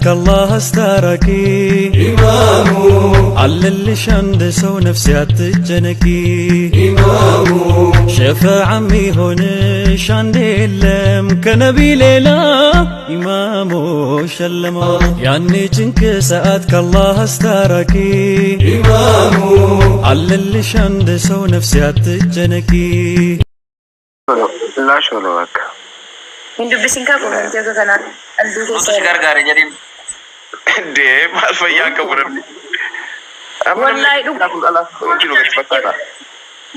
ከአላህ አስታራቂ ኢማሙ አለልሽ አንድ ሰው ነፍሴ አትጨነቂ ኢማሙ ሸፈዓ የሚሆንሽ አንድ የለም ከነቢ ሌላ ኢማሙ ሸለመው ያኔ ጭንቅ ሰዓት ከአላህ አስታራቂ ኢማሙ አለልሽ አንድ ሰው ነፍሴ አትጨነቂ። Laash olo bakka. Hin dubbisin kaa quunnamtii akka kanaa qalbii Nutu keessa si gargaare jedhin. Dee maal fayyaan qabu namni. Amma namni Wallaahi dhugaa jiru gadi fakkaata.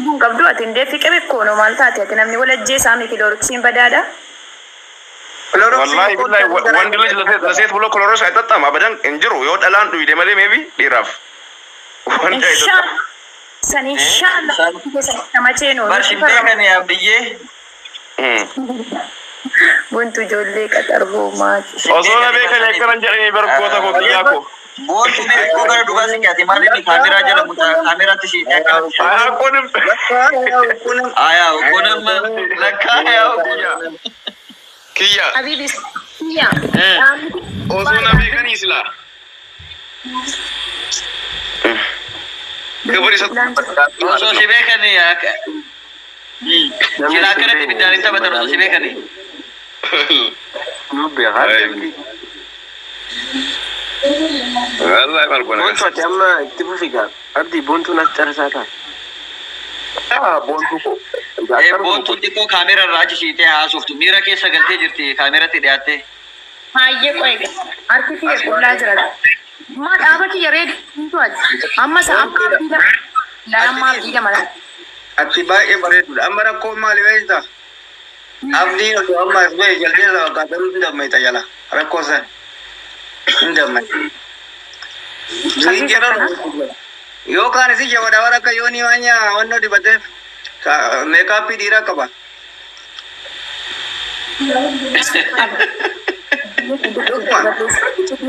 Kun qabdu ati hin fiqe beekkono maal taate ati namni wal ajjeesaa miti Kilooroksiin badaadha. Wallaahi billahi ወንድ ልጅ ለሴት ብሎ ክሎሮስ አይጠጣም አበደን እንጅሩ yoo dhalaan dhuyde malee maybe dhiiraaf ወንድ አይጠጣም። San inshallah nama cheenoo. Bar sin beekani abdiyyee. Buntu ijoollee qaxarboo maati. Osoo na beekan akkanan jedhanii bargoota koo biyyaa koo. Boontu beekuu gara duubaa si kaate maal inni kaameraa jala mucaa kaameraatti si akkanatti. Kunim Ayaa kun amma lakkaa ayaa kun. Kiyya Habibi kiyya. Osoo na beekanii silaa. Kibir isa Osoo si beekani sila akkanatti ibiddaan hin taphatan osoo si beekani. Nu beekaa deemti. Wallahi maal goona. Boontu ati amma itti fufi gaa. Abdii boontuun as carrisaa ta'a. Boontuu koo. Boontuun xiqqoo kaameraa irraa achi siitee haasoftu miira keessa galtee jirti kaameratti dhiyaattee. Hayyee qo'e harki kiyya qullaa jira. Maa dhaaba kiyya reedu ati. Amma isa amma abdii lama. Amma abdii lama. Ati baay'ee bareedudha. Amma rakkoon maali beektaa? Abdiin osoo amma as bahe jaldeessa fakkaata hin dammayta jala. Rakkoo san hin dammayta. Yookaan isi jabada warra akka yoonii maanya wannoo dibateef makeup dhiiraa qaba.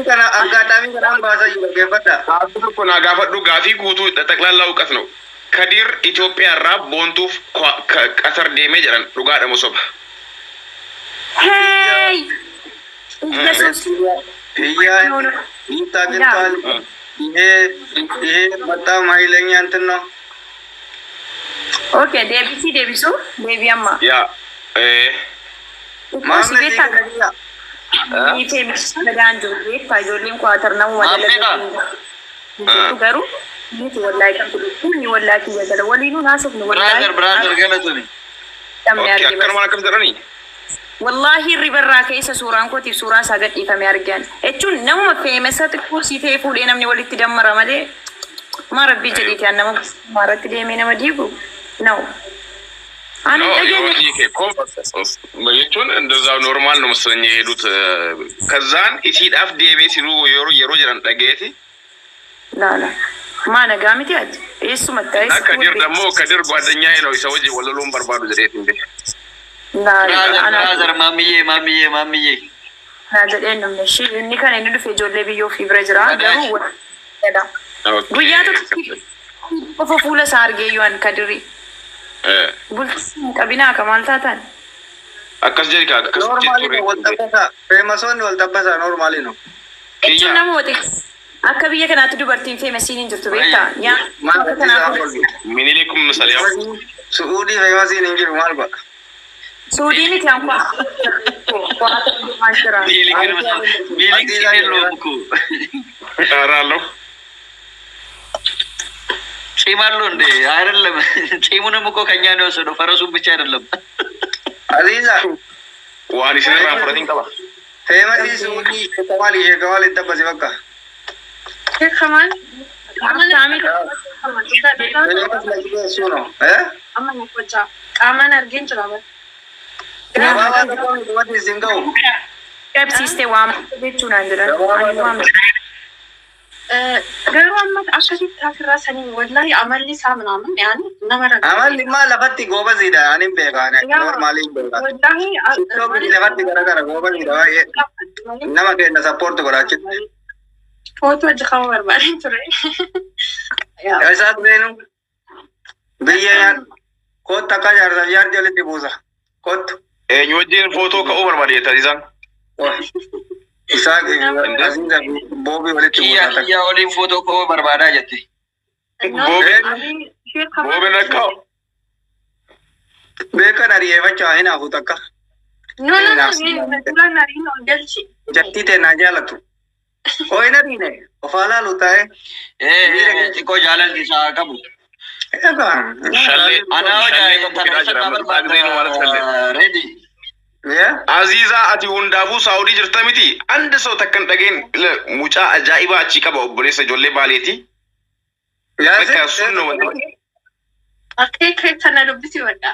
Kana aggaataamii kanaan baasaa jiru dhaggeeffadha. Gaafii tokko naa gaafadhu gaafii guutuu ጠቅላላ እውቀት ነው። ከዲር ኢትዮጵያ irraa boontuuf Qatar deemee jedhan dhugaadha moo soba? Hey! Yesus. ይያ ይታግንቷል። ይሄ ይሄ በጣም ኃይለኛ እንትን ነው። Okay, deebisii deebisuu deebii amma. Yaa Xiqqoo si beektaa Hiitee badaan jiru beektaa ijoolleen kwaatar namuma dalagaa garuu miti wallaahi kan kun wallaahi kiyya gala waliinuu naasofnu Brother wallaahi brother galatoomi. dhabne Okay, argee akkanumaan akkas jedhanii? Wallaahi ribarraa keessa suuraan kootiif suuraa isaa gadhiifame argan. Jechuun namuma famous xiqqoo sii ta'e fuudhee namni walitti dammara malee maa rabbii jedhiiti an nama maaratti deemee nama diigu ነው። Ani No, dhageenya. የሆነ እኮ jechuun እንደዛው normal ነው መሰለኝ የሄዱት። ከዛን isiidhaaf deemee ሲሉ yeroo jedhan dhageeti. Laala. Maa nagaa miti ati? Eessumatti እና ከዲር ደግሞ ከዲር ጓደኛዬ ነው isa wajjin wal loluun barbaadu jedheetiin beeka. Laala. Brother Ana brother maamiyyee maamiyyee maamiyyee. naa jedheen dhumne ishii inni kan inni dhufe ijoollee biyya ofii bira jira garuu wal guyyaa tokko qofa fuula isaa argee yoo an kadirii. Bultii hin qabinaa ka maal taatan? Akkas jedhi kaa akkas Normally jettu. Wal taphasaa. Famousoonni wal taphasaa normally ነው. Jechuun nama wote akka biyya kanaatti dubartiin famousiin hin jirtu beektaa? Nyaata akka kanaaf Minilik ምሳሌ ያው Su'uudii famousiin hin jiru maal godha? Suudii miti an kwa waan jira. ሚሊክ የለውም እኮ። ኧረ አለው። ጺም አለው እንዴ? አይደለም። ጺሙንም እኮ ከኛ ነው የወሰደው፣ ፈረሱን ብቻ አይደለም። Aziza waan isinirraa fudhatiin qaba. Famousii Su'uudii sheekamaali sheekamaali taphasi bakka. Kamal. Saamii Famous lakkee እሱ ነው እ Amma gocha qaamaan argeen jira bara. Gabaabaa tokko wanti isin ga'u. Qabsiistee waama jechuun aan jedhan. Ani waama. Garuu amma akkasitti asirraa sanii wallahi amalli isaa ምናምን yaani nama ragaa. Amalli immoo lafatti goobaziidha ani hin beekaa normally hin beekaa. Wallahi TikTok lafatti garagara goobaziidha baay'ee. Nama keenya support godha achitti. Footoo hojii qaba barbaadeen ture. Isaas beenu biyya nyaadhu. Kottu akka jaarsaaf jaartii walitti buusa. Kottu. Eenyu wajjin footoo ka'uu barbaade jettaa isaan? Isaaq Aziza Boobii walitti Kiyya buusaa takka. kiyya waliin footoo koo barbaadaa jette. Boobin boobin akka Beekan ari'eeffachaa hin hafu takka. No, no, no, duraan ariin ol galchi. Jattii ta'e naa jaalatu. Oo hin ariine ofaa laalu taa'ee. Ee xiqqoo jaalalli isaa qabu. Egaa. Shallee Anaa shallee hojaa tokko fidaa jira amma isaa gisee nu ማለት shallee. Reedi. Aziizaa ati hundaafuu Saawudii jirta miti. Andi soo takkan dhageen mucaa ajaa'ibaa achii qaba obboleessa ijoollee baaleeti. Bakka sun wanta. Akka keessa na dubbisi wadda.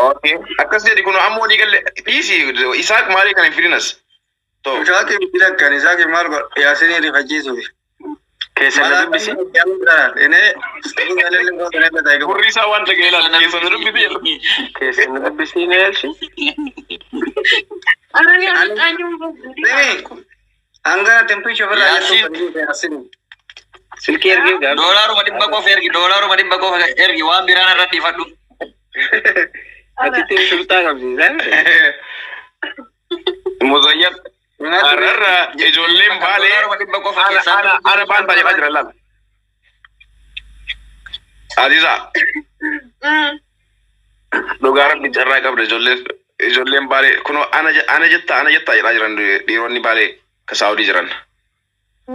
Okay. Akkas jedhi kun amma walii galle dhiisi Isaaq maalii kan hin fidinas. To. Isaaqi bidakkan Isaaqi maal godha Yaasinii rifachiisuufi. Keessa na dubbisi. Gurri isaa waan dhaga'e ilaala keessa na dubbisi jedha. Keessa na dubbisi na elshi. Arani amxaanyuun boobuu. Hangana tempicha ofirraa Yaasiin. Yaasin. Silkii ergee gaafii. Doolaaruma 100 qofa ergi doolaaruma 100 qofa ergi waan biraan irra dhiifadhu. Atitti shurxaa qabsiisaa. Muzayyar. Arrarra ijoolleen baalee Doolaaruma 100 qofa ana keessaa. ana ana baantaa jedhaa jiran laala. Aziizaa dhugaa rabbi carraa qabda ijoolleen ijoolleen baalee kunoo ana ana jetta ana jetta jedhaa jiran dhiironni baalee ka Saawudii jiran.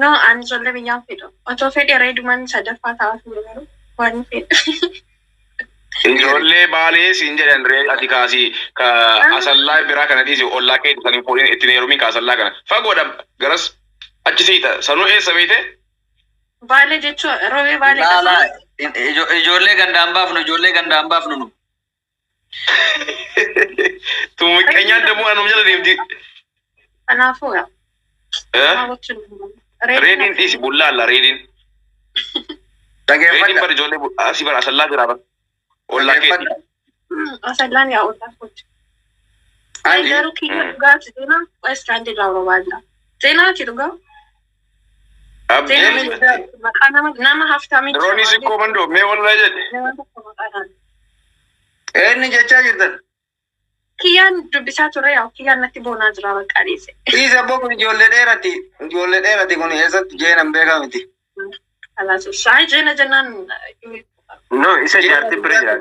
No, ani ijoollee biyyaan fedhu. Otoo fedhe reedumaan sadaffaa ta'aa ture garuu waan fedhu. Ijoollee baalee siin jedhan ree ati kaasii ka asallaa biraa kana dhiisi ollaa kee san hin fuudhin ittiin heerumin ka asallaa kana fagoodha garas achi siita sanuu eessa beeyte Baalee jechuun roobee baalee Laa laa qasa. ijoollee gandaan baafnu ijoollee gandaan baafnu nu. Tumiqqeenyaan dammoo anum jala deemti. Kanaafuu yaa. Eh? Maal gochuun danda'amu? Reediin dhiisi bullaalla reediin. Reediin bar ijoollee asii bara asallaa jira bara. Ollaa keeti. Asallaan yaa ollaa kooti. Ay garuu kiyya dhugaati seenaa Westland irraa barbaadna. Seenaati dhugaa. Abdii. Seenaa maqaa nama nama haftaamicha. Droonii sikkoo mandoo mee wallaa jedhe. Nama tokko maqaadhaan. Eenyu jechaa jirtan? Kiyyaan dubbisaa ture yaa kiyyaan natti boonaa jira bakka dhiise. Dhiisa abboo kun ijoollee dheerati. Ijoollee dheerati kun eessatti jeenan beekaa miti. Kalaas shaayii jeena jennaan. No, isa jaartii bira jira.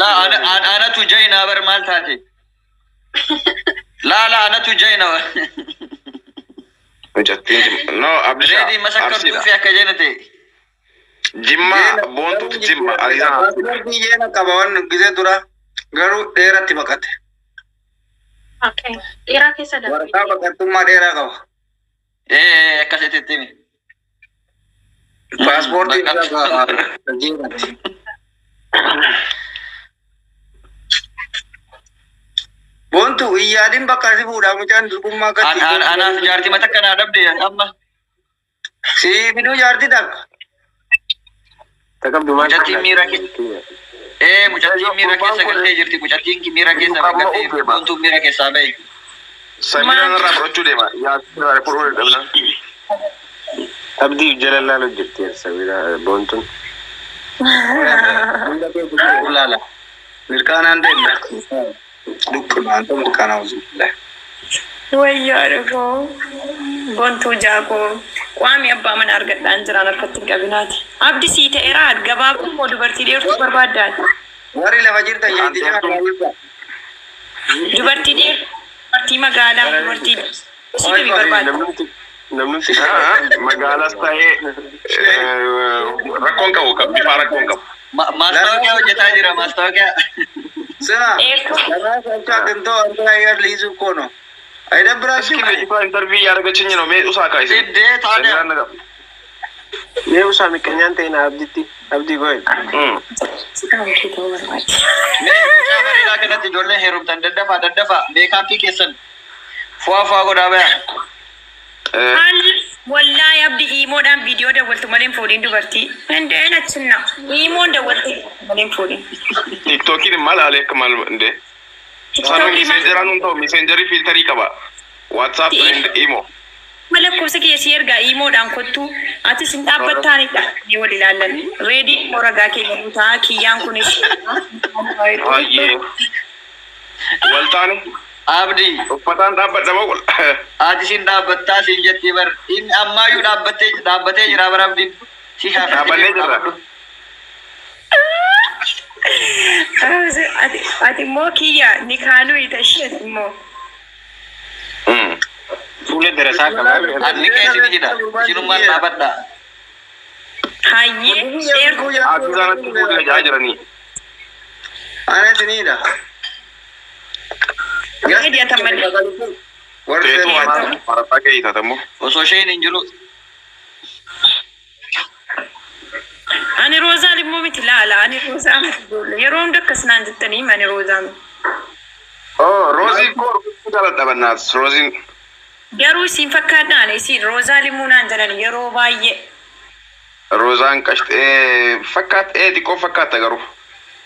Laa anatu jaina bar maal taate? Laa laa anatu jaina. Mucattiin no Abdishaa Reedii masakkartuu Arsiidha. fi akka jeena ta'e. Jimmaa boontuutu jimma Aziizaan Arsiidha. Paaspoortii jeena qaba waan gisee dura garuu dheeratti baqate. Okay. Dheeraa keessa Waraqaa darbee. baqattummaa dheeraa qaba. Ee akkasitti itti himi. Paaspoortii isaa jeenatti. Boontu iyyaadin bakka si fuudhaa mucaan durbummaa akkatti. Anaaf jaartii mata kanaa dhabde amma. Si fiduu jaartii takka. Takabdu maal? Mucattiin miira Ee mucattiin miira keessa galtee jirti. Mucattiin miira keessa galtee boontuun miira keessaa bahe. Samiiraan irraa fudhachuu deema. Yaasiin irraa fudhuu dadhabna. Abdiif jala laalu jirti Samira boontuun. Laala. Mirkaanaan deemna. Dukkanaan ta'u mirkaanaa osoo. Wayyaa dhufoo bontuu jaakoo qaami abbaa mana argadhaan jiraan harkatti hin qabinaati. Abdi sii ta'eera gabaabduu moo dubartii dheertuu barbaaddaati? Warri lafa jirtan jeetii jala. Dubartii dheertuu, dubartii magaalaa, dubartii sii ta'e barbaadda. Namni Magaalaas ta'ee rakkoon qabu kan bifaa rakkoon qabu. Maastaawoqiyaa hojjetaa jira maastaawoqiyaa. Sina. Dheertuu. ለራሳቸው አግኝተው አንተ አየር ሊይዙ እኮ ነው። አይደብራችሁም? እስኪ ልጅቷ ኢንተርቪው እያደረገችኝ ነው። mee usaa kaayise. Siddee taane. Mee usaa miqqanyaan ta'in abditti abdii go'e. Kee ta'uu barbaaddi. Mee mucaa bareedaa kanatti ijoolleen heerumtan daddafaa daddafaa meekaappii keessan fu'aa fu'aa godhaa baya. Haalli wallaahi abdi iimoodhaan viidiyoo dawwaltu malee hin fuudhin dubartii. Hundeen achinna. Iimoon dawwaltu malee hin fuudhin. TikTokiin maal haala akka maal indee. Sanuu messengeraan hun ta'u messengerii filterii qaba. WhatsApp and Imo. Lakkoofsa kiyya si ergaa iimoodhaan kottu atis hin dhaabbattaanidha. Ni wal ilaallan. Reedii immoo ragaa keenya nu ta'a kiyyaan kunis. Baay'ee. Waltaane. Abdi. Uffataan dhaabbadha moo qul? Ati sin dhaabbattaa siin jetti bar. Inni ammaayyuu dhaabbattee dhaabbatee jira bar Abdiin. Si Dhaabbannee jirra. Ati immoo kiyya ni kaanuu ita ishee ati immoo. Fuula darasaa qabaa. Anni keessi ni hidha. Isinummaan dhaabadha. Hayyee dheertuu. Azizaa natti fuudhee jaa jiranii. Ana isiniidha. Media tammalee. Warri Teetu waan marataa kee hiitatammoo. Osoo isheen hin jiru. Ani roozaa immoo miti laala. Ani roozaa miti ijoollee. Yeroo hunda akkas naan jettanii ani roozaa miti. Oh, Roozii koo rukutuu jaaladha bannaas. Rooziin Garuu isiin fakkaadhaan isiin roozaa limuu naan jedhan yeroo baay'ee. Roozaan qashxee fakkaat xiqqoo fakkaatta garuu.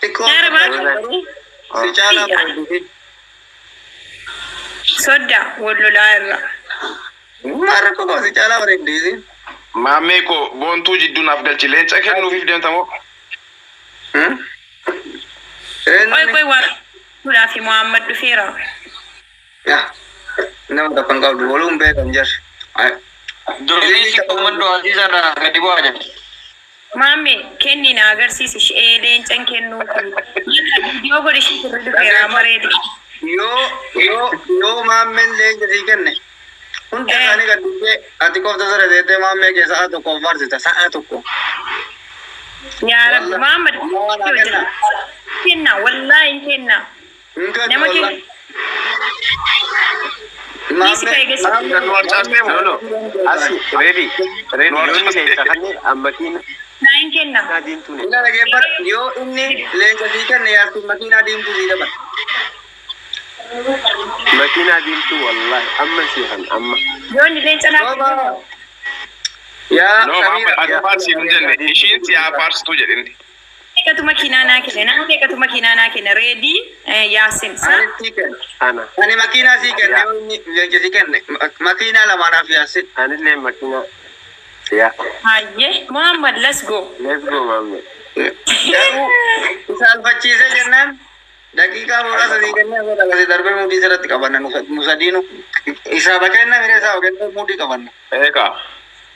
Xiqqoo Yaara baay'ee. si caalaa bareeddu. Sodda wal lolaa irra. Maal rakkoo qaba si caalaa bareeddu isin. Maammee koo boontuu jidduu naaf galchi leenca kennuufiif deemtamoo? Qoy qoy waa fi Muhammad dhufeera. Yaa nama tokko hin qabdu waluun beekan jirri. Durbii si kommandoo Aziizarraa gadi bu'aa jedhe. Maamme kenni na agarsiisi ishee leencan kennuu. Viidiyoo godhi ishee sirri dhufeera mareedi. Yoo maammeen leenca sii kenne hunda isaanii gad dhiisee ati qofta sirra teettee maammee kee sa'a tokko of faarsita sa'a tokko. Yaa Rabbi Muhammad kenna wallaahi hin kenna. Hin kennu Nama kenna. wallaahi. Dhiisi ka'e geessu. No, no. Asi ready. Ready. Yoo inni leenca kenne ammatiin Naa hin kenna. diimtuu ne. Inni dhaggeeffadhu yoo inni leenca sii kenne yaartiin makiinaa diimtuu sii dabala. Makiinaa diimtuu wallahi amma si kan amma. Yoo inni leenca naa kenna. Yaa No, Muhammad ati faarsiif hin jenne ishiin si haa faarsituu jedhinni. Meeqatu makiinaa naa kenna? Nama meeqatu makiinaa naa kenna? Reedii Yaasin sa? Ani sii kenne. Ana. Ani makiinaa sii kenne yoo inni leenca sii kenne makiinaa lamaanaaf yaassin. Anillee makiinaa. Yaa. Hayyee Muhammad let's go. Let's go maamme. Garuu isa alfachiisee jennaan daqiiqaa muraasa sii kennee osoo dhalasee darbee muudii sirratti qabanna nu sadiinu isaa bakka miree isaa ogeessa muudii qabanna. Eegaa.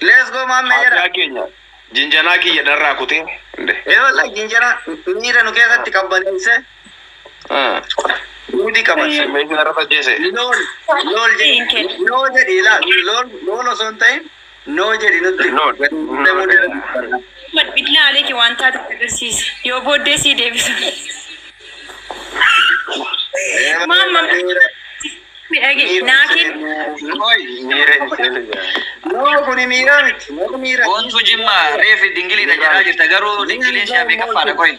Let's go maammee jedha. Aadaa keenya jinjanaa kiyya dharraa kutee. Ee wallahi jinjana miira nu keessatti qabbaneessee muudii qabanna. Meeshaa irra ajjeese. Lool lool jedhi noo jedhi ilaal lool lool osoo hin ta'in noo jedhi nutti. Lool. Muhammad billaa aleeki waan taate agarsiisi. Yoo booddee sii deebisa. Maamma midhage naa kenna. Miira hin seenu jaa. Noo kuni miiraa miti noo miira. Boontuu Jimmaa reefi dingiliidha jedhaa jirta garuu dingiliin si'a meeqaffaadha qoy.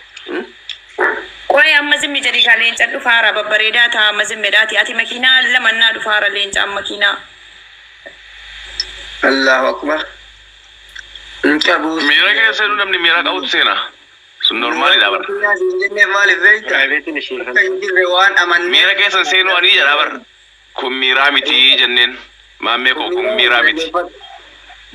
Qoy amma zimmi jedhi ka leenca dhufaara babbareedaa ta'a amma zimmedhaati. Ati makiinaa lamannaa dhufaara leencaan makiinaa. Allahu akbar. Hin qabu. Miira keessa seenuu namni miira qabutu seena. Sun normaalidha bara. Makiinaa siin jenneef maaliif beekta? Private ishee Akka kan. hin jirre waan amannee. Miira keessa seenuu ani jedha bara. Kun miiraa miti jenneen. Maammee koo kun miiraa miti.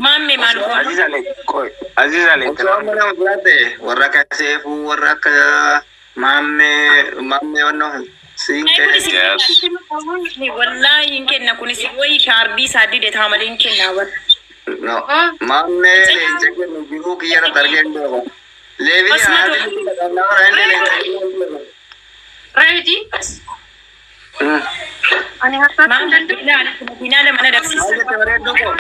Maamme maal goona? Aziz Alee. Qoy. Aziz Alee. Osoo amma nama biraa ta'e warra akka Seefuu warra akka maammee maammee wannoo siin Kunis kenne. Yes. Wallaahi hin kenna kunis wayi kaardii isaa dide taa malee hin kenna bara. No maammee leenca kennu jiruu kiyya irratti argee hin beeku. Leebii Osuma haati nama illee leenca kennu. Reedi. Ani harkaatti hin Maamma danda'u. billaa aleeki makiinaa lama na dabsiisa. Maal jette bareedduu koo?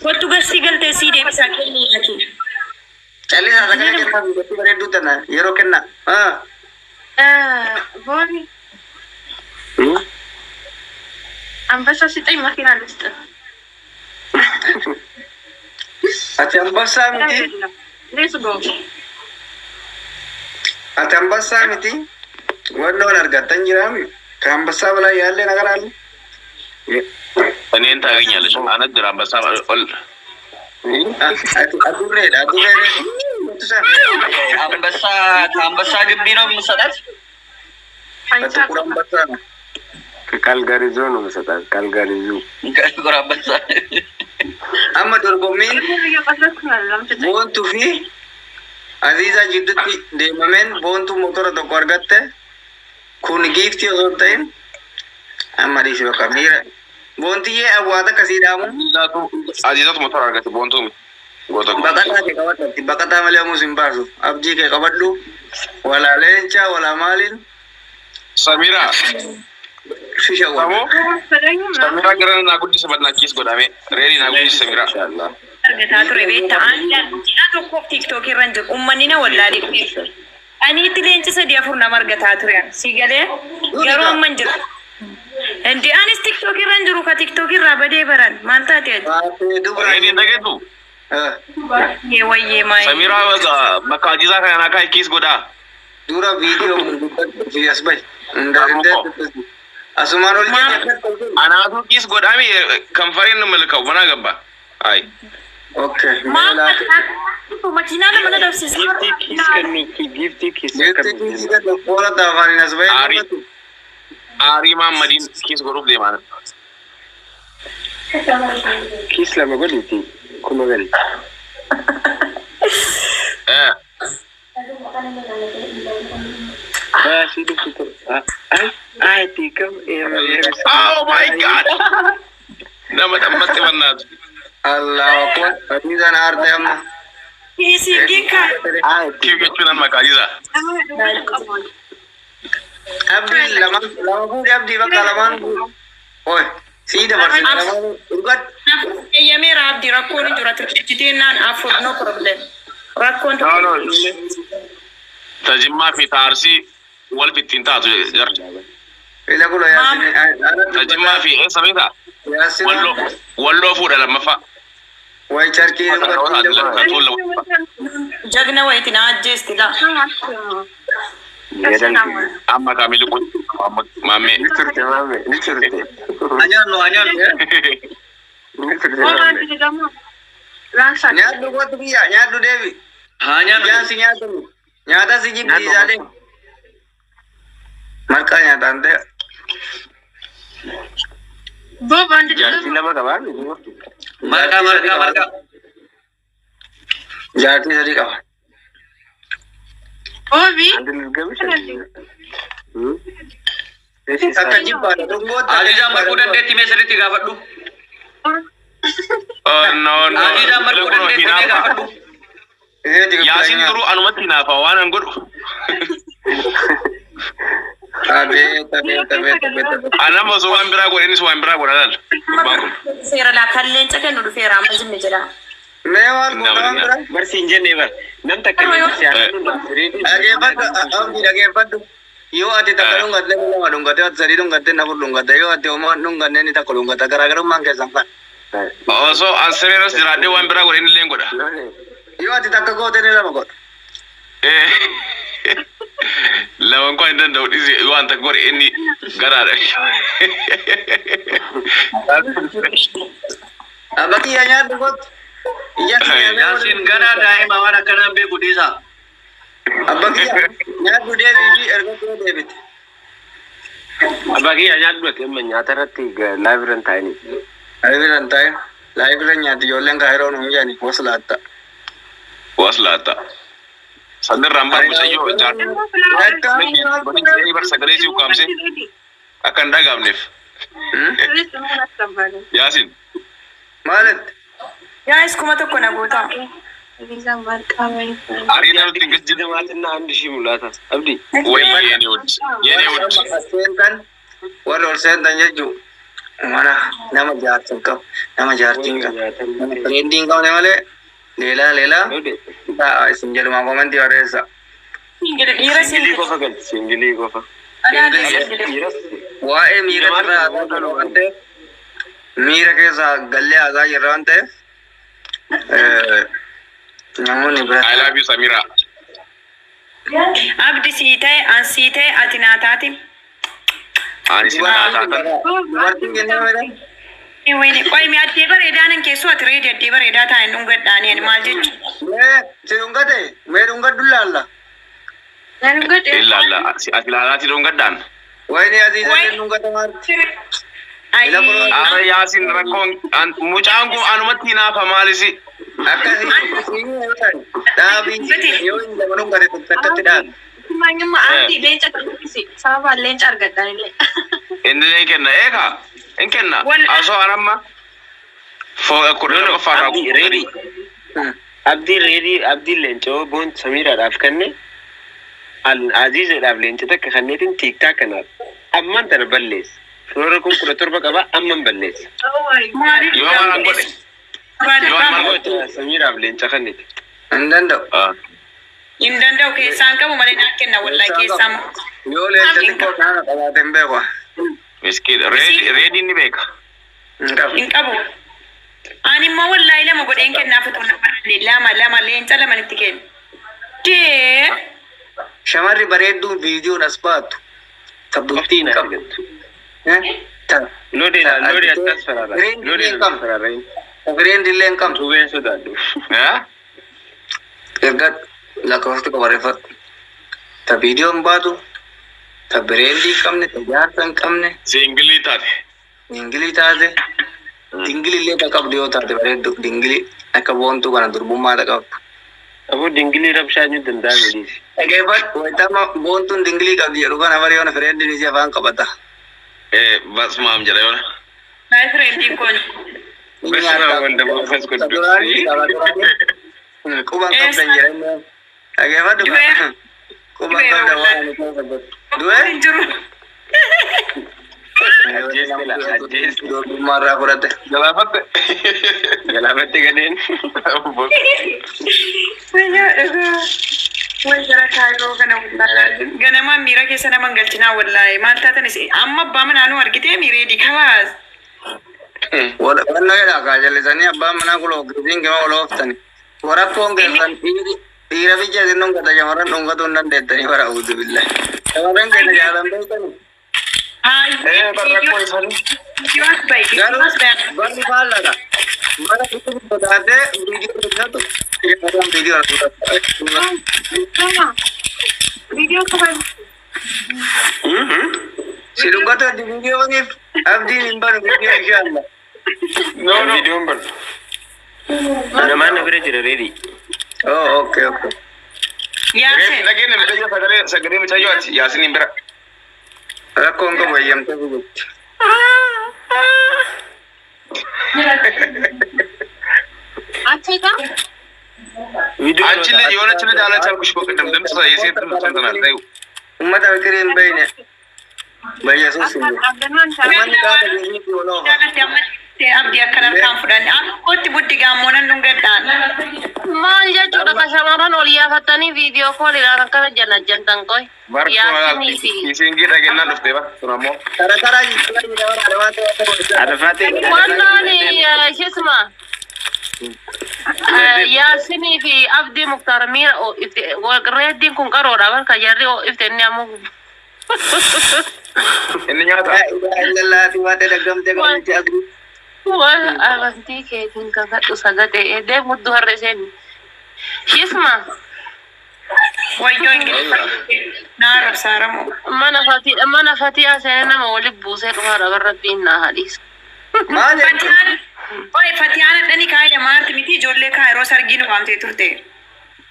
Kottu garsii galtee sii deebisaa kenni yaaki. Callisaa sagalee kennaa fi gochuu bareedduu tana yeroo kennaa. Booni አንበሳ ስጠኝ መኪና ልስጥ። Ati ambassaa miti. Let's go. Ati ambassaa miti. Wannoon argattan jiraami. ከአንበሳ በላይ ያለ ነገር አለ? እኔን ታገኛለች። አነት jira አንበሳ ol. Ati adurreedha. Adurree አንበሳ ከአንበሳ ግቢ ነው የምሰጣት። ጥቁር አንበሳ ነው። ከካልጋሪ ዞ ነው የምሰጣት። ካልጋሪ ዞ ጥቁር አንበሳ Amma dorgommiin እየቀለድኩ ነው አይደለም። ስጠኝ። Boontuu fi Aziizaa jidduutti deemameen boontuu motora tokko argatte kun giiftii osoo hin ta'in Amma dhiisi bakka miira. Boontiyyee awwaata akkasii dhaamu. Aziizatu motora argate boontuu miti. Goota koo. Baqataa kee qabadhu. Baqataa malee homus hin baasu. Abdii kee qabadhu. Walaa leenca walaa maaliin. Samira. Shisha Samoo. Samira gara naa guddisa badnaa kiis godhame. Reeri naa guddisa Samira. Argataa ture beektaa. Ani ji'a tokkoof TikTok irra hin jiru. Uummanni na wallaalee dhufe. Ani itti leenci sadii afur nama argataa ture. Si galee garuu amma hin jiru. Indi anis TikTok irra hin jiru ka TikTok irraa badee baran maal taate ati? Reeri hin dhageessu? Wayyee wayyee maayii. Samira bakka Aziizaa kana naa kaa'e kiis godhaa. Dura viidiyoo dubbadhu fi as bahi. Asumaan ol jedhe. Anaatu kiis godhame kan fareen nu malkaa'u manaa gabba. Ayi. Okay. Maal makiinaa nama na dhabsiisa. Giiftii kiis kennu giiftii kiis Giiftii kiis kennu qoola taafaaniin as bahi. Aarii. Aarii Mahammadiin kiis godhuuf deemaa. Kiis lama godhiiti kuma gali. Baasii dhuftu ture. Ay ay tiikam. Oh my God! Nama dhammatti bannaatu. Allahu akbar. Aziizaan aarte amma. Kiisiin kaa. Kiif jechuun amma Aziizaa. Abdii lama lama fuudhi abdii bakka lamaan fuudhi. Oi sii dabarsine lamaan dhugadhu. Eeyyameera abdii rakkoon hin jiru ati hojjetteennaan afur no problem. Rakkoon No, no. Tajimmaa fi taarsii wal bittiin taatu jarri. Ila kulo yaasin. Tajimmaa fi eessa beektaa? Yaasin. Walloo walloo fuudha lammaffaa. Way charkii dhugadhu. Jagna wayiiti na ajjeesti laa. Amma kaamilli kun maammee. Ni turte maame ni turte. Anyaannu anyaannu. Ni turte maame. Nyaadhu kootu biyya nyaadhu deebi. Haa nyaannu. Jaansi nyaadhu. Nyaata si jibbisiisaa deemu. Marqaa nyaataan ta'e. Jaartii lama qabaa. Marqaa marqaa marqaa. Jaartii sadii qaba. Akka jibbaadha. Dhungootti. Aziizaan marquu dandeetti mee sirriitti gaafadhu. Oh no no. Aziizaan marquu dandeetti mee gaafadhu. Yaasin duruu anumatti hinaafa waan an godhu. Abeet abeet abeet abeet abeet. Anam osoo waan biraa godhe innis waan biraa godha laal. Gurbaan kun. Seera laa kan leenca kennu dhufeera amma jimmi jedha. Mee waan godhaan bira. Barsi hin jenne bar. Nam takka Dhageeffadhu abdii dhageeffadhu. Yoo ati takka dhungatte inni lama dhungatte ati sadii dhungatte inni afur dhungatte yoo ati homaa dhunganne inni takka dhungatte garaagarummaan keessan kan. Osoo an sireeras jiraadhee waan biraa godhe inni illee godha. Yoo ati takka goote inni lama godha. Laman koo hin danda'u dhiisi waan takka godhe inni garaadha. Abba kiyya nyaadhu kootu. Ija Yaasin ganaa daa'ima waan akkanaan beeku dhiisaa. Abba kiyya nyaadhu deebii fi erga koo deebite. Abbaa kiyya nyaadhu ati amma nyaata irratti live irra hin taa'ini. Live irra hin taa'in. Live irra nyaati ijoolleen kaayiroo nuun jedhani waslaatta. Waslaatta. Sanirraan bar mucayyoo jaartii bar sagalee si ukkaamsee akka hin dhagaamneef. Yaasin. Maalitti? Yaa'is kuma tokko na guutaa. Arii namatti hin gajjin. Jamaatinna አንድ ሺህ ሙላታ አብዲ ወይ የኔ ውድ የኔ ውድ Seentan warra ol seentan jechuun mana nama jaarsa hin qabu nama jaartii hin qabu nama friendii hin qabne malee leelaa leelaa taa'aa isin jedhuma komentii barreessa. Dhiira Singilii qofa galti singilii qofa. Waa'ee miira irraa haasaa jirra waan ta'eef miira keessa gallee haasaa jirra waan ta'eef namoonni bira. I love you Samira. Abdi sii ta'e an sii ta'e ati naa taate. Ani si naa taatan. Dubartiin kennaa mire. Wayne qoy mi addee bareedaa nan keessoo ati reedi addee bareedaa taa'e dhungadhaani ani maal jechuudha. Mee si dhungate mee dhungadhu laalla. Ilaalla ati ilaalaati dhungadhaan. Wayne Aziizallee dhungate maarti. Ara Yaasin rakkoon mucaan kun anumatti hinaafa maalisi. Akkasii dhaabii yoo hin lama dhungate takkatti dhaabi. Manyummaa abdii leenca tuffisi. Sababa leenca argadhan illee. Inni ni kenna eegaa hin kenna. Wal- Asoo anamma fooqa kudha No, no, lammaffaa Abdii ready. Abdii ready, Abdii leencoo boon Samiiraadhaaf kenne Aziizaadhaaf leenca takka kenneetiin TikTok kanaaf. Amman tana balleessa. Firoora kun 17 qaba, amman balleessa. Maaliif Yoo maal godhe? Yoo maal godhe? Samiiraaf leenca kennite. Hin danda'u. Hin danda'u, keessaan qabu malee naan kenna wallahi keessaan. Yoo leenca xiqqoo kana qabaate hin beeku. Miskiin reediin ni beeka. Hin qabu. Hin qabu. Ani immoo wallahi lama godheen kennaaf otoo nama lama lama leenca lama itti kenna. Dee. Shamarri bareedduun viidiyoon as baatu. Ta bultii hin qabdu. Ta Loodee loodee akkas faraara. Loodee akkas faraara. Fireen illee hin qabdu. Tuubeen sodaadhu. Erga lakkoofsa tokko barreeffadhu. Ta viidiyoon baatu, ta bireendii hin qabne, ta jaarsa hin qabne, Singilii taate. dingilii taate, dingilii illee ta qabdu yoo taate bareeddu, dingilii akka boontuu kana durbummaa ta qabdu. Aboo dingilii rabshaa ni danda'a miliisi. Dhageeffadhu, wayitama boontuun dingilii qabdi jedhu kana bari yoona fireendiin isii afaan qabata. Basmaam jedha yoona. My friend kun. Basmaam wanda manfas Ta duraanii, ta duraanii. Quban qabdan jedhanii. Dhageeffadhu. Du'ee. Quban qabdan waan ani keessa godhu. Du'ee? Hin jiru. Ajjeeste. Durbummaa irraa fudhate. Galaafatte. Galaafatte gadeen. Wai gara kaayiroo kana wallaahi. Ganamaan miira keessa nama hin galchinaa wallaahi. Maal taatanis amma abbaa manaa nu argitee miireedi kalaas. Wanna jedha kaa jallisanii abbaan manaa kun ogeessiin kima ol ooftani. Warakkoon keessan dhiira biyya isin dhungata, shamarran dhungatuu hin dandeettanii bara utu billah. Shamarran keenya jaalan beektani. Garuu barri faalladha. Bara bitti sodaatee viidiyoo hojjetu shamarran viidiyoo hojjetu. Viidiyoo qaban. Si dhungatu addi viidiyooniif abdiin hin banu viidiyoo inshaalla. No, no. Viidiyoon banu. Namaan na bira jira ready. Oh, okay, okay. Reefi Yaaseen. dhageenya mucayyoo sagalee sagalee mucayyoo ati Yaasiniin bira. Rakkoon qabu eeyyamtee gubutti. Achita. አንቺ ልጅ የሆነች ልጅ አለች አልኩሽ እኮ ቅድም ድምፅ የሴት ድምፅ ሰምተናል። ተይው። Uummata fikirii hin beekne. Bayyesuus hin jiru. Uummanni gaafa jirriitti ol oofa. Abdii akkana kan fudhanne. Amma kootti buddi gaammonan dhungadhaan. Maal jechuudha ka shamarran ol yaafatanii viidiyoo kooliidhaan akkana janajjantan qoy. Yaasinii fi Isiingii dhageenyaan dhuftee bara sun ammoo. Tara tara jijjiirra jira bara adabaatee waan ta'e. Adafaatee. Wannaan shisma Yaasinii fi Abdii Muktaar miira ifte reeddiin kun qaroodha barka jarri ifte inni ammoo Inni nyaata. Laa ilaaha illallah waate daggamtee qabdi asii. Waan amantii keetiin kakadhu sagatee eedee mudduu harree seeni. Shisma Wayyoo Ingiliffa. Naa rabsaaramoo. mana fatii mana fatii seenee nama walitti buusee dhufaadha barra rabbiin naa hadhiisu. Maal jettu? Fatiyaan Oye Fatiyaan dhani kaayida maarti miti ijoollee kaayiroo sargii nu waamtee turte.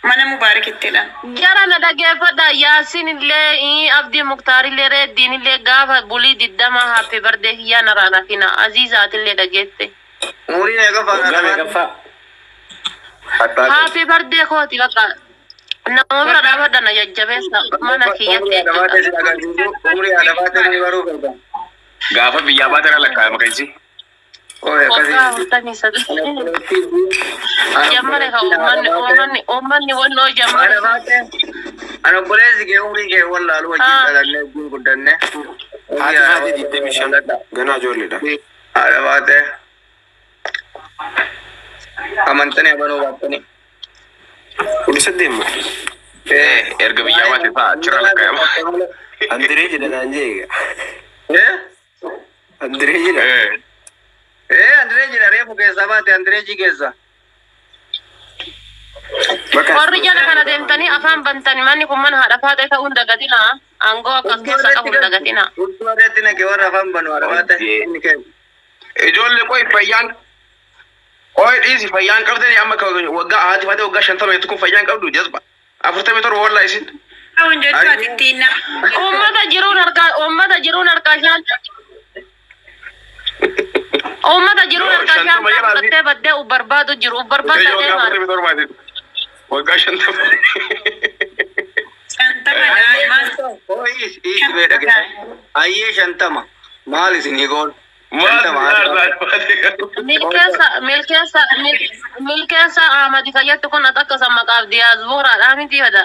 Mana Mubaarakittidha. Jara na dhageeffadha Yaasin illee Abdii Muktaar illee Reeddiin illee gaafa bulii 20 happy birthday kiyyaa naraan hafina Aziizaat illee dhageette. Umurii meeqa Waggaa faana? meeqaffaa? Happy birthday kooti bakka nama bira dhaabadha na jajjabeessa mana kiyyatti Umurii adabaatee si jechuudha. agarsiisu. Umurii adabaatee ni baruu feeta. Gaafa biyyaa baatee lakkaa'ama kan Oye Waggaa akkasii. 43. Jammane ka uummanni uummanni uummanni wannoo jammane. Adabaatee. Ani obboleessi kee umurii kee wallaalu wajjin dhalannee wajjin guddanne. Haati haati 25 ganaa ijoolleedha. Adabaatee. Amantanii amanuu baattanii. 18 moo? Erga biyyaa baatee ta'a achirra lakkaa'ama. Andiree jedha naan jee egaa. Eh? Andiree jedha. Eh, Andiree jira reefu keessaa baate Andiree ji keessa. Bakka Warri jala kana deemtanii afaan bantanii manni kun mana haadha faatee ta'uu hin dagatinaa. Aangoo akkas keessa qabu hin dagatinaa. Huccuu irratti naqe warra afaan banu haadha faatee. Inni kennu. Ijoollee qoy fayyaan qoy dhiisi fayyaan qabdanii amma waggaa haati faatee waggaa 50 jettu kun fayyaan qabdu jazba 47 wallaa isin. Ta'uun jechuu ati ittiin nama. Uummata jiruun harkaa uummata jiruun harkaa shaan. Uummata jiruun Yoo, harkaa shantama shaantaa jala fudhattee baddee uf barbaadu jiru. Uf barbaada Waggaa deemaa. 47ti. Waggaa 50. 50 dha. Is is bee dhagee. Ayyee 50. Maal isinii goon? Maal 50 Milkeessa milkeessa milkeessa Ahmadi fayyadtu kun akka san maqaaf diyaasbooraadhaa miti fedha.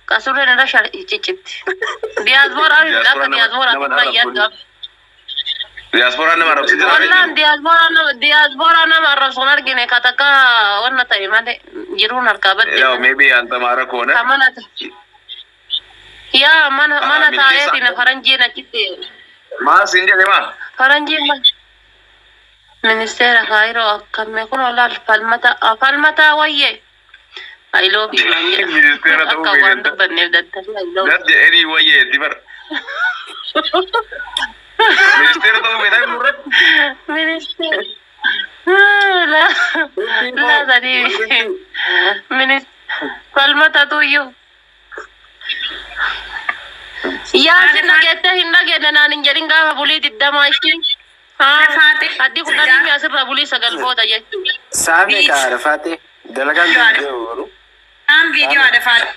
Kasurreen irra ciccitti. Diyaasbooraa miti akka diyaasbooraa fayyaddu. Diyaaspooraan nama arrabsitu jira. Wallaan diyaasbooraa nama arrabsuun argine ka takka wanna ta'e malee jiruun harkaa badde. Yaw maybe anta maara koona. Ka mana yaa mana mana Milkeessa taa'eetiin faranjiin achitti Maal siin jedhe maa? faranjiin ministeera kaayiroo akkamme kun olaal falmata falmataa wayye. I love you naan jedha. Ministeera ta'uu Akka waan beekta. dubbanneef daddabii I love you. Das jedhanii wayyeetti bara. Ministeera ta'uu beektaa nurratti. Ministeera. La la sadii. Ministeera falmata tuyyuu. Yaasin dhageettee hin dhageenne naan hin jedhin gaafa bulii 20 ishii. Faate. Addi 10 asirra bulii 9 booda jechuudha. Saame kaara faate dalagaan deemu garuu. Aan viidiyoo haadha faate.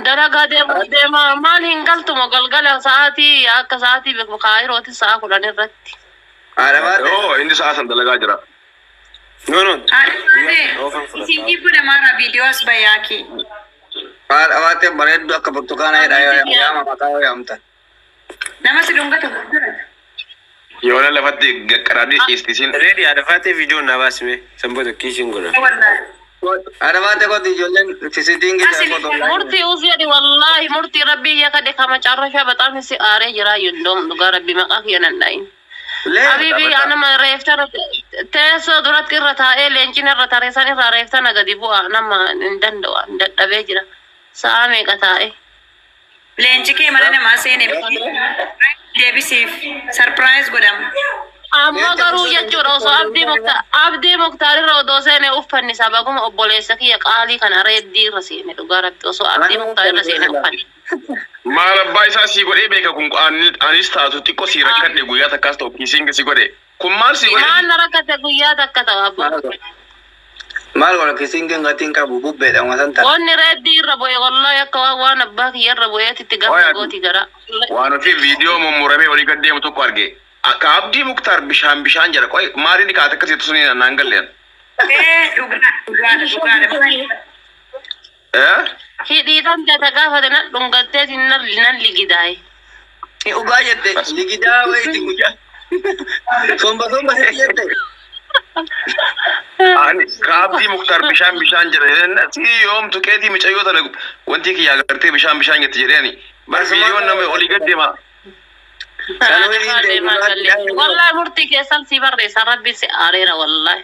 Dalagaa deemu deema maal hin galtumo galgala sa'aatii akka sa'aatii kaayirooti sa'a 10 irratti. Haadha baate. Oo inni sa'a san dalagaa jira. No no. Haadha faate. Isin dhibbu maara viidiyoo as bayyaaki. Haadha baate bareedduu akka burtukaana jedha yaama maqaa yoo yaamtan. Nama si dhungatu. Yoona lafatti gaqqaraadii ciistisiin. Reedi haadha faatee viidiyoon naa baasime sanboota kiishin godha. Haadha baate kooti ijoolleen sisitiin giddaa kooti. Murtii us jedhi wallaahi murtii rabbii yakadhe kama carrashaa baxaam si aaree jira yundoom dhugaa rabbii maqaa kiyya nan dhayin. Lee. Habibi anama reeftana teessoo duratti irra taa'ee leencin irra tareessan irraa reeftana gadi bu'a nama hin danda'u hin dadhabee jira. Sa'a meeqa taa'e? Leenci kee mana namaa seene deebisiif sarpiraayiz godhama. Ammoo garuu jechuudha osoo abdii muktaar irra odoo seene uffanni sababuma obboleessa kiyya qaalii kana reeddii irra seene dhugaa rabbi osoo abdii muktaar irra seene uffanni. Maal abbaa isaa sii godhee beeka kun anis taatu xiqqoo sii rakkadhe guyyaa takkaas ta'u kiisiin si godhe. Kun maal sii godhe? Maal na rakkate guyyaa takka ta'u abbaa. Maal godha kisiin gatiin qabu bubbeedha wasan ta'a. Wanni reeddii irra bu'e wallahi akka waan abbaa kiyya irra bu'eetitti gama gooti gara. Waan ofii viidiyoo mummuramee olii gad deemu tokko arge. Akka abdii muktaar bishaan bishaan jedha. Qoy maaliin kaate akkasitti suni naan galleen. Ee dhugaa dhugaadha dhugaadha. Eh? Hidhiidhaan gata gaafate nan dhungattee nan ligidaaye. Dhugaa jette ligidaa wayiiti mucaa. Somba somba sitti jette. Ani ka abdii muktaar bishaan bishaan jedha. Si yoomtu qeetii micayyoo tana wanti kiyyaa agartee bishaan bishaan jette jedheeni. Bar viidiyoon nama olii gad deema. Wallahi murtii keessan si barreessa rabbi si aareera wallahi.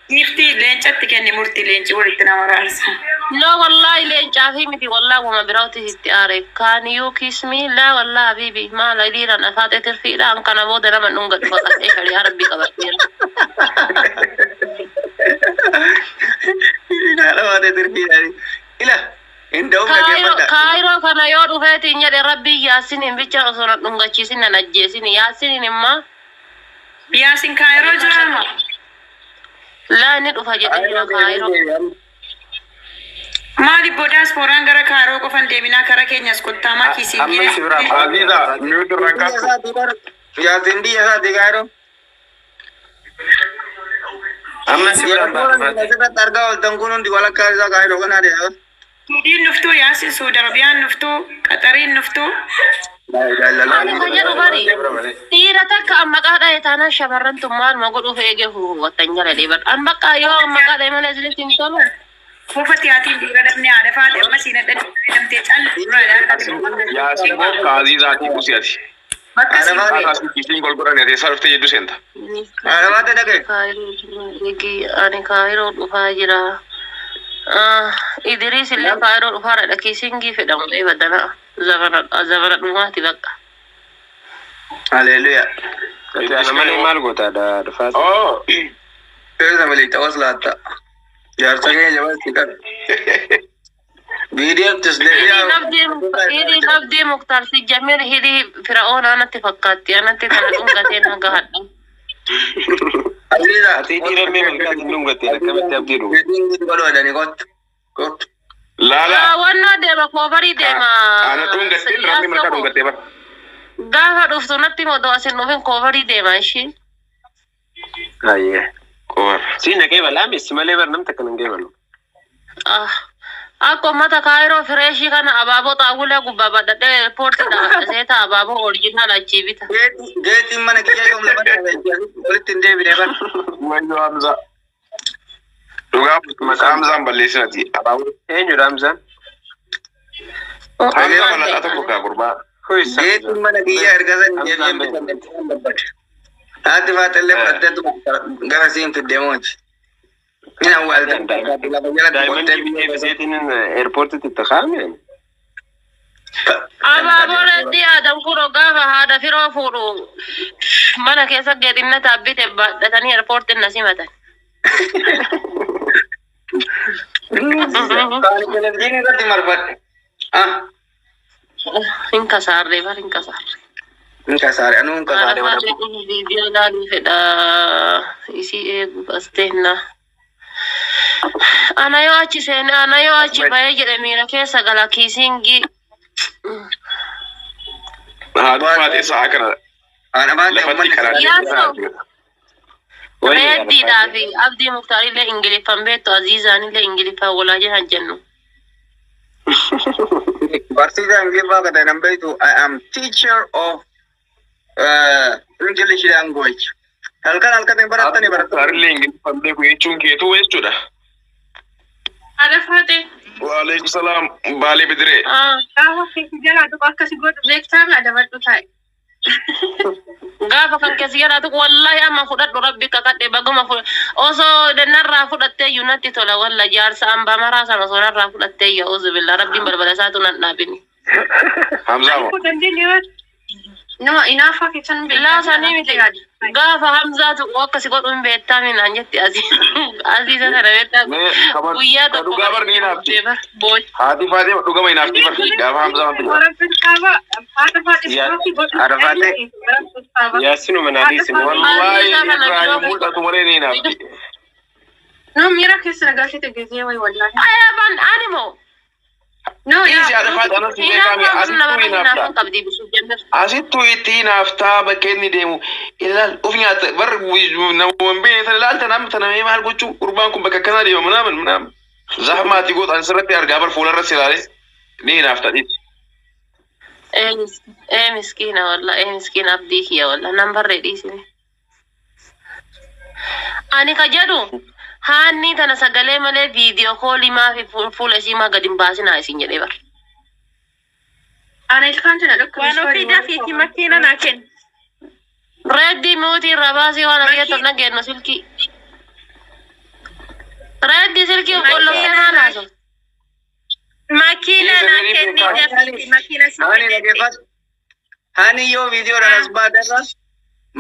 Giiftii leencatti kenni murtii leenci walitti nama raarsa. No wallahi leencaa fi miti wallahi wama biraatti sitti aare. Can you kiss me? La wallahi habibi maal hiriiraan afaatee tirfiidhaan kana booda nama dhungadhu baqadhee shari'aa rabbii qabadheera. Haadha baate tirfiidhaani. Ila hin da'uun dhaggeeffadha. Kaayiroo kana yoo dhufeetiin jedhe rabbii yaasiniin bicha osoo na dhungachiisin nan ajjeesin yaasiniin immoo Yaasin kaayiroo jiraama. laa inni dhufa jedhee jira kaayiroo. Maali diyaaspooraan gara kaayiroo qofan deeminaa kara keenyas kottaamaa kiisiin Amma si biraa Aziza, mute irraan kaaftu. Yaasin biyya isaati kaayiroo. Amma si biraa baafate. Asirratti argaa ooltan kun hundi walakkaa isaa kaayiroo kanaa deema. Suudiin nuftuu Yaasin Suudi Arabiyaan nuftuu Qaxariin nuftuu. Ani kan jedhu bari dhiira takka amma maqaa dha'e taanaan shamarran tun maaluma godhuuf eegee huwwatan jala dheeban. An bakka yoo amma maqaa dha'e malee isinitti hin tolu. Kuufatti haatiin dhiira dhabne haadha faate amma siin adda damtee callu Yaasin boo ka Azizaatii busi ati. Bakka siin Haadha kiisiin golgoran ati eessaa dhuftee jedhu seenta. Haadha baate dhagee. Ani kaayiroo dhufaa jira. Idriis illee kaayiroo dhufaa dha kiisingii fedhamu badana zabana dhumaati bakka. Haleluyaa. Ana malee maal goota dhufaate? Oo. Keessa malee ta'us laatta. Jaarsa kee jabaatti qabe. Viidiyoo Hidhiin Abdii Muktaar si jamir hidhii Fira'oon anatti fakkaatti. Anatti kana dhungatee na gahadha. Aziza. Ati dhiira mee malkaatiin dhungatteen akkamitti abdii dhugu? Godhu kottu. Kottu. Laala. Wannoo deema koofarii deema. Ana dhungatteen rabbi malkaa dhungattee bara. Gaafa dhuftu natti modoo asin dhufin koofarii deema ishii. Ayyee. Qobar. Si na qeebala si malee bar namta kan hin qeebalu. Ah. Akka uummata Kaayiroo fireeshii kana abaaboo xaawulee gubbaa badhadhee eerpoortii dhaabadha. Seeta abaaboo oriijinaal achii bita. Geetiin mana kiyya yoom lafa walitti hin deebine bara. Wayyoo Hamza. Dhugaa maqaa Hamzaan balleessinati. Eenyudha Hamzaan? Hamza mallattoo tokko kaa gurbaa. Who is Geetiin mana kiyya erga san deebi'een bitan barbaade. Haati faaxillee fudhattee gara siin fiddee mooti. Min awwaalta lafa jalatti Daa'imman qottee bitee fiseetiin eerpoortitti itti kaa'ame. Abaaboo reeddii aadam kunoo gaafa haadha firoo fuudhu mana keessa geexinna taabbite baadhatanii eerpoortiin na simatan. Kaani televizyiinii irratti marfadhe. Ah, Hin kasaarree bar hin kasaarree. hin kasaare anuu hin Haadha kasaare wada. faatee viidiyoo ilaaluu fedha isii eeguuf as teenna. Ana yoo achi seene ana yoo achi bahee jedhe miira keessa gala kiisingii. Haati faatee sa'a kana Haadha faatee lafatti uummanni karaa Yaasoo. Reeddiidhaa fi Abdii Muktaarillee Ingiliffaan beektu Aziizaanillee Ingiliffaan walaa jedhan jennu. Barsiisaa Ingiliffaa akka ta'e nan beektu I am teacher of English language. Halkan halkan hin barattanii barattoonni. Saarillee Ingiliffaan beeku jechuun keetuu jechuudha. Haadha faatee. Waalaikum salaam Baalee Bidiree. Ah, Gaafa keessa jalaa tuqu akkasi godhu beektaa mi adabadhu taa'e. Gaafa kan keessa jalaa tuqu wallahi amma fudhadhu rabbi kakadhe baguma osoo narraa fudhattee iyyuu natti tola walla jaarsa hambaa maraa sana osoo narraa fudhattee iyyuu auzu billah rabbiin balbala isaatu nan dhaabini. Hamzaa moo? Ani dandeenye yoo nama inaafaa keessan Laa sanii miti gaafa Hamzaa tuqu akkasi godhu hin beektaa minaan jetti Aziiza sana beektaa Mee guyyaa ka tokko dhugaa bar ni naafti. boochi. Haati faatee dhugama hinaafti bar gaafa Hamzaa wanti jedhu. Haadha faatee. Yaasinuma naa dhiisi. Wallaahi Aziizaa kana Ibrahim biroo mul'atu malee ni hinaafti. No miira keessa nagalchite gisee wayi wallaahi. Ayyaban animo. No Dhiisi haadha faatee anas hin beekame Hinaafaan asittuu nama hinaafta. hinaafaan qabdi bisuuf jennee. Asittuu itti hinaaftaa bakka inni deemu ilaal of nyaata bar nama hin beekne sana ilaalta nama sana mee maal gochuu gurbaan kun bakka akkanaa deema minaamin minaamin. Zahmaati goota ani sirratti argaa bar fuularra si ilaalee ni hinaafta dhiisi. Ee miskiina walla ee miskiina abdii kiyya walla nan barree dhiisine. Ani ka jedhu haanni tana sagalee malee viidiyoo koolii maafi fuula isii maa gadi hin baasinaa isin jedhee bar. Ana ilkaan tana dhukkubsa. Waan ofii dafiiti makiina naa kenni. Reeddii muutii irraa baasii waan argeettu dhageenyu silkii. Reeddii silkii qolloftee maal haasofte? Makiina naa kenni dafiiti makiina si Hani kennetti. dhaggeeffatu. Hani yoo viidiyoodhaan as baaterra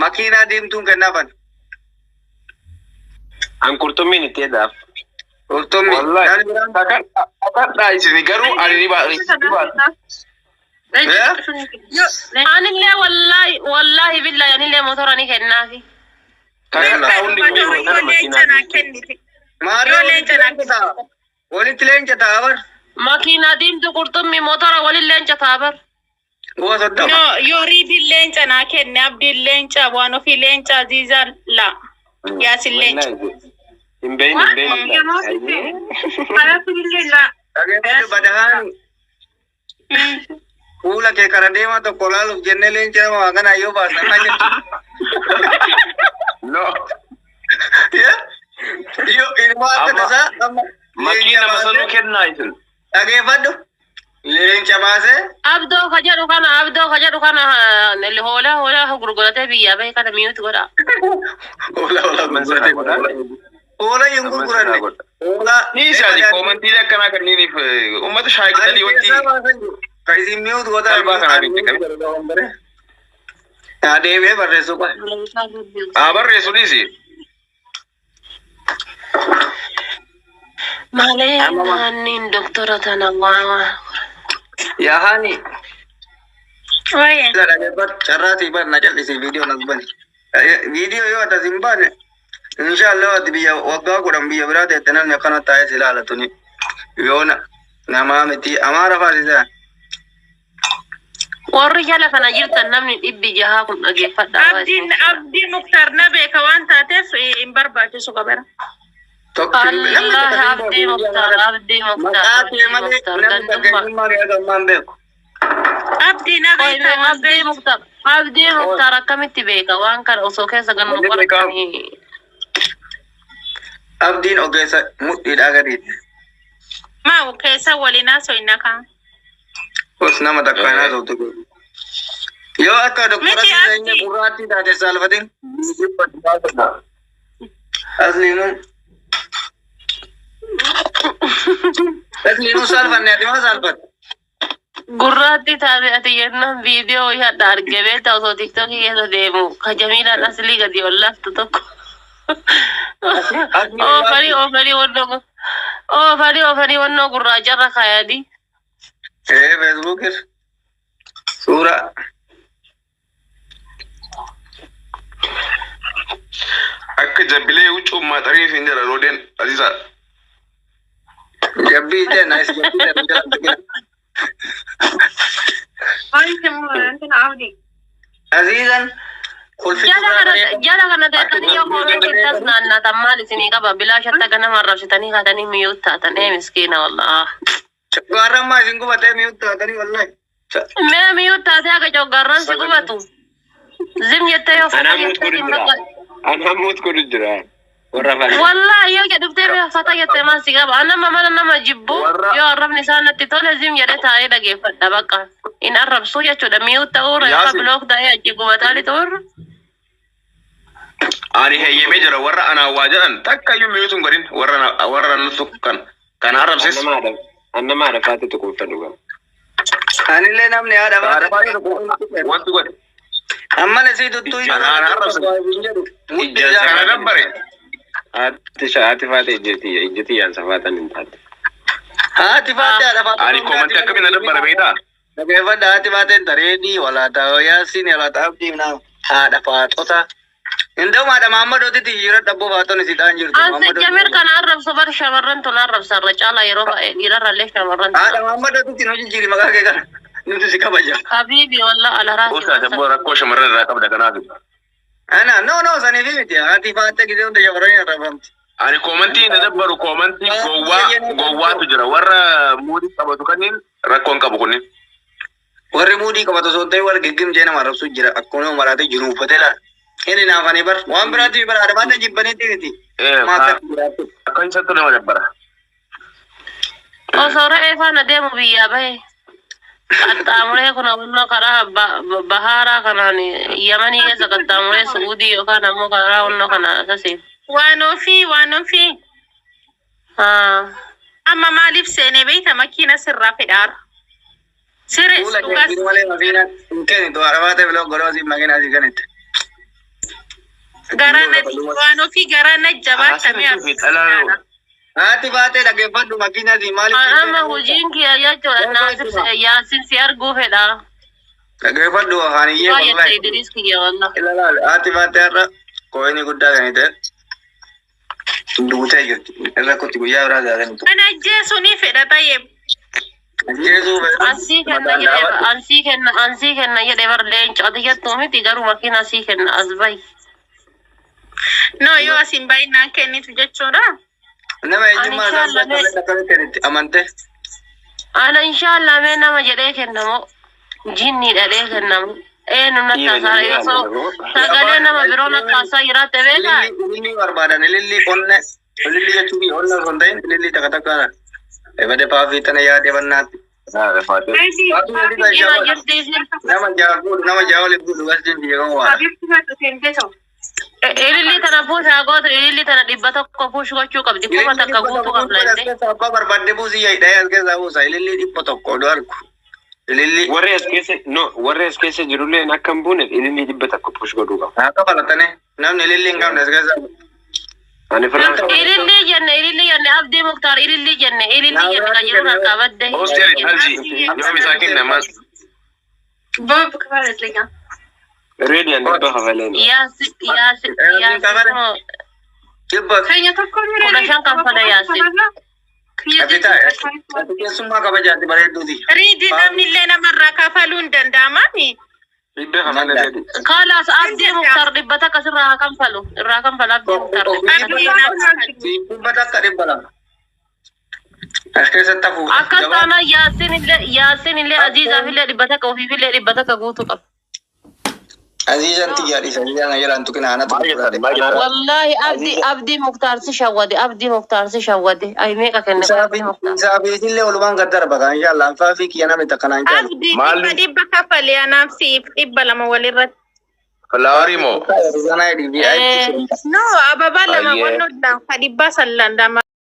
makiinaa diimtuun kennaafan. An qurxummiin itti edaaf. Qurxummii. Wallaahi. Namni biraan Kakadhaa isin garuu ani ni baata. Anillee wallaahi wallaahi billahi anillee motora ni kennaafi. Kakadhaa hundi Yoo leenca naa kennite. Maarree Yoo walitti leenca naa leenca ta'a. Walitti leenca ta'a bar. Makiinaa diimtuu qurxummii motora waliin leenca ta'a bar. Gosa 30. No, yoo riidiin leenca naa kenne abdiin leenca waan ofii leenca Aziizaan la. Yaasin leenca. Hin beeyni hin beeyni. Dhageeffatu badahaan fuula kee kara deemaa tokko laaluuf jennee leenca nama waa kanaa yoo baasan maal jettu? No. Yoo ilmoo akka Amma- tasaa amma Makiina leenca masanuu baasee kennaa isin. dhageeffadhu. Leenca baasee Abdoo ka jedhu kana abdoo ka jedhu kana hoolaa hoolaa gurguratee biyyaa bahe kana miyuuti godha. Hoolaa hoolaa gurguratee. Hoolaa hin gurguranne. Hoolaa. Dhiisi ati koomantiilee akkanaa kanneeniif uummata shaayii qixalii wanti Kan isin miyuutu godhaa. Qalbaa kanaa miti qabe. Haa deebi'ee barreessuu qaba. Haa barreessu dhiisi. Malee Amma naanniin doktora tana waa. Yaa haani. Waa'ee. Ila dhaggeeffadhu. Carraa sii ban na callisii viidiyoo nas bani. Viidiyoo yoo ati as hin baane, inshaallah ati biyya waggaa 10 biyya biraa teette namni akkana taa'ee si ilaala tuni. Yoo namaa miti amaara faasisaa. Warri jala kana jirtan namni 600 kun dhageeffadhaa waa Abdiin isin jedha. Abdii Muktaar na beeka waan taateef hin barbaachisu qabara. Tokko namni Allah takka sin Abdii beeku Muktaar Abdii Muktaar maqaa kee Abdii malee Muktaar namni takka gandummaa. eenyummaa kee akka ammaa hin beeku. Abdii na Qoy beeka na Abdii beeka. Muktaar Abdii Muktaar akkamitti beeka waan kana osoo keessa gannu Wanni beekamu qoratanii. Abdiin ogeessa mudhiidhaa gadiiti. Maa keessa waliin haasofna kaan. Os nama takka hin haasoftu. Yoo akka doktora Miti Siiseenye Abdii. gurraattii taate saalfatin. Asliinuu asliinuu saalfanne ati maa saalfatte? Gurraatti taate ati yennaan viidiyoo hadha arge beektaa osoo TikTokii keessa deemu ka Jamiilaan aslii gadi ol laaftu tokko. Asli Oofanii oofanii wannoo oofanii oofanii wannoo gurraacharra kaayanii. Ee, Feesbuukir suura Akka jabbilee huccuu maaxarii hin jira roodeen Aziizaa. Jabbii ta'e naayis jabbii ta'e nu jala tuqina. Abdii. Aziizan kolfichi Jala irraa kana bareeda. jala kana Akka teessanii yoo jabbii koomee tas naannatan maal isinii qaba bilaa shatta ganama arrabsitanii kaatanii miyyuu taatan ee miskiina wallah. Gaarrammaa isin gubatee mi'uutti taatanii wallahi. Mee miyyuu taatee haga coggaarraan si gubatu. Zim jettee yoo fata Anaa muut jettee godhu hin jira. bakka. Anaa muut godhu jira. Warra afaan. Wallahi yoo jedhuftee mee fata jettee maal si qaba. Nama mana nama jibbu Warra yoo arrabni isaa natti tole zim jedhee taa'ee dhageeffadha bakka. Hin arrabsuu jechuudha miyyuu ta'uurra yookaan Yaasin block ta'ee achi gubataali ta'uurra. Ani heeyyamee jira warra anaa waa jedhan takka iyyuu mute hin godhin warra warra nu kan kan arrabsis. Annama haadha faate tuquu qaba. Anillee namni haadha Haadha baate baay'ee wanti godhe. Ammana sii tuttuu Anaa arrabsan. jedhu. Kana dabbare. Haati haati faate ijjeti ijjeti yaansa faatan hin taate. Haati faate haadha faate. Ani koomantii akkamiin na dabbare beektaa? Dhageeffadha haati faateen tareedii walaataa yaasiin walaataa abdii naa haadha faaxota. Indoo haadha Mahammadootitti jira dhabboo faaxoon isii ta'an jirtu. Ansi jamir kana arrabsu bar shamarran tun arrabsa irra caala yeroo baay'ee dhiirarrallee shamarran tun. Haadha Mahammadootitti nu jijjiiri maqaa kee kana nuti si kabaja. Habiibi wallah alaraasi. Osaa jaboo rakkoo shamarran irraa qabda kanaaf. Ana no no saniifi miti haati faaxee gisee hunda shamarran arrabamti. Ani koomantii na dabbaru koomantii gowwaa gowwaatu jira warra muudii qabatu kanneen rakkoon qabu kunniin. Warri muudii qabatu osoo hin ta'in warri giggimjee nama arrabsu jira akkuma maraatee jiru uffatee laala. Inni naafanii bar waan biraatti bar haadha faatee jibbaniitti miti. Maa akka jiraattu. Akka isatti nama dabbara. Osoo re'ee faana deemu biyyaa bahe. Qaxxaamuree kun ammoo karaa bahaaraa kanaan Yamanii keessa qaxxaamuree Su'uudii yookaan ammoo karaa onnoo kana akkasii. Waan ofii waan ofii. Amma maaliif seenee beekta makiina sirraa fedhaara. Siree Fuula dhugaas. keetiin malee makiina hin kennitu haadha faatee biloo godhoo siin makiina asii kennitu. Garaa na waan ofii garaa na jabaatamee Haati faatee dhaggeeffadhu makiina asii maaliif Amma hojiin kiyya jechuudha naasif yaasin si arguu fedha. Dhaggeeffadhu haaniyyee Waa jette wallahi. Idris kiyya wallah. Ilaalaal haati faatee har'a kooyinii guddaa kan ta'e duutee jirti. Irra kutti guyyaa biraa taatanitu. Mana ajjeesuu ni fedha ta'ee. Ajjeesuu fedha. Ansii kenna jedhee ansii kenna ansii kenna jedhee bar leenca ati jettuu miti garuu makiina asii kenna as bahi. No yoo asiin baay'inaan kennitu jechuudha. Nama eenyummaa isaa Ani inshallah akkamitti kennitti amante. Ana inshallah mee nama jedhee kennamoo jinni dhadhee kennamu eenyu natti haasaa osoo sagalee nama biroo natti haasaa jiraatte beekaa. Ilillii barbaadan ilillii onne ilillii jechuun onne osoo hin ta'in ilillii takka takkaadha. Ebade paafii tana yaadee bannaatti. Ima jirti isin. Nama jaha fuudhu nama jaha oliif fuudhu gastiin biyya kan waara. Ililli tana push haa gootu ililli tana 100 push gochuu qabdi 1000 guutuu qabna As illee. keessa abbaa barbaadde buusii yaa'idha as keessaa buusa ilillii 100 oduu argu. Ilillii. Warri as keessa no warri as keessa jirulleen akka hin buuneef ilillii 100 push godhuu qaba. Haa kafalatane namni ilillii hin qabne as keessaa. Ani firaan Ililli jenne, ililli jenne, Abdii Muktaar ililli jenne, ililli jenne kan jiruun harkaa badde. Hosti jedhe alji yoom isaa kenna ammas. Bob kafaladha. Reedi ani dhibba kafaleen. Yaasi yaasi yaasi Dhibba. Keenya tokko 15 kanfala Yaasin. Ati taa'e. Ati keessummaa kabajaati bareedduuti. Riidi namni illee namarraa kafaluu hin danda'amaami. Dhibba kafalee reedi. Kaalaas Abdii Muktaar 100 sirraa haa kanfalu. Irraa kanfala Abdii Muktaar 100. 100 200. As keessatti hafu. Akkas taanaan Yaasin illee Yaasin illee Aziizaaf illee 100 ofiif illee 100 guutuu qaba. Aziizan tiyyaa dhiisa. Aziizan jedhaan tuqina anatu. Maal jettan? Maal jettan? Wallaahi Abdii Abdii Muktaar si shawwade, Abdii Muktaar si shawwade. Ay meeqa kenne kun Abdii Muktaar. Isaa fi isillee olumaan gad darba kan inshallah. Anfaa fi kiyya namni takka naan caalu. Abdii Maal? 100 kafalee anaaf siif 200 walirratti. Flaawarii moo? Aziizan ID VIP. No, ababaa lama Ayyee. wannoo ka dhibbaa sallan lama.